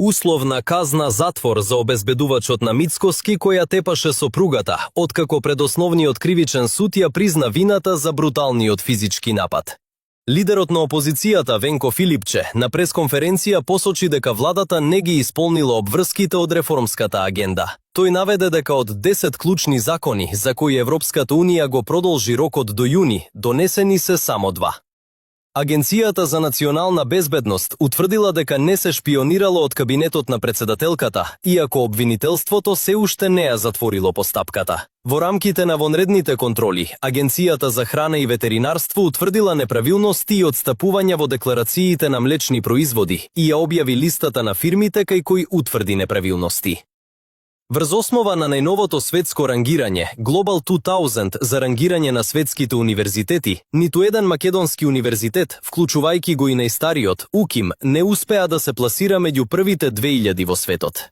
Условна казна затвор за обезбедувачот на Мицкоски која тепаше сопругата, откако пред основниот кривичен суд ја призна вината за бруталниот физички напад. Лидерот на опозицијата Венко Филипче на пресконференција посочи дека владата не ги исполнила обврските од реформската агенда. Тој наведе дека од 10 клучни закони за кои Европската Унија го продолжи рокот до јуни, донесени се само 2. Агенцијата за национална безбедност утврдила дека не се шпионирало од кабинетот на председателката, иако обвинителството се уште не ја затворило постапката. Во рамките на вонредните контроли, Агенцијата за храна и ветеринарство утврдила неправилности и отстапувања во декларациите на млечни производи и ја објави листата на фирмите кај кои утврди неправилности. Врз основа на најновото светско рангирање, Global 2000 за рангирање на светските универзитети, ниту еден македонски универзитет, вклучувајќи го и најстариот, УКИМ, не успеа да се пласира меѓу првите 2000 во светот.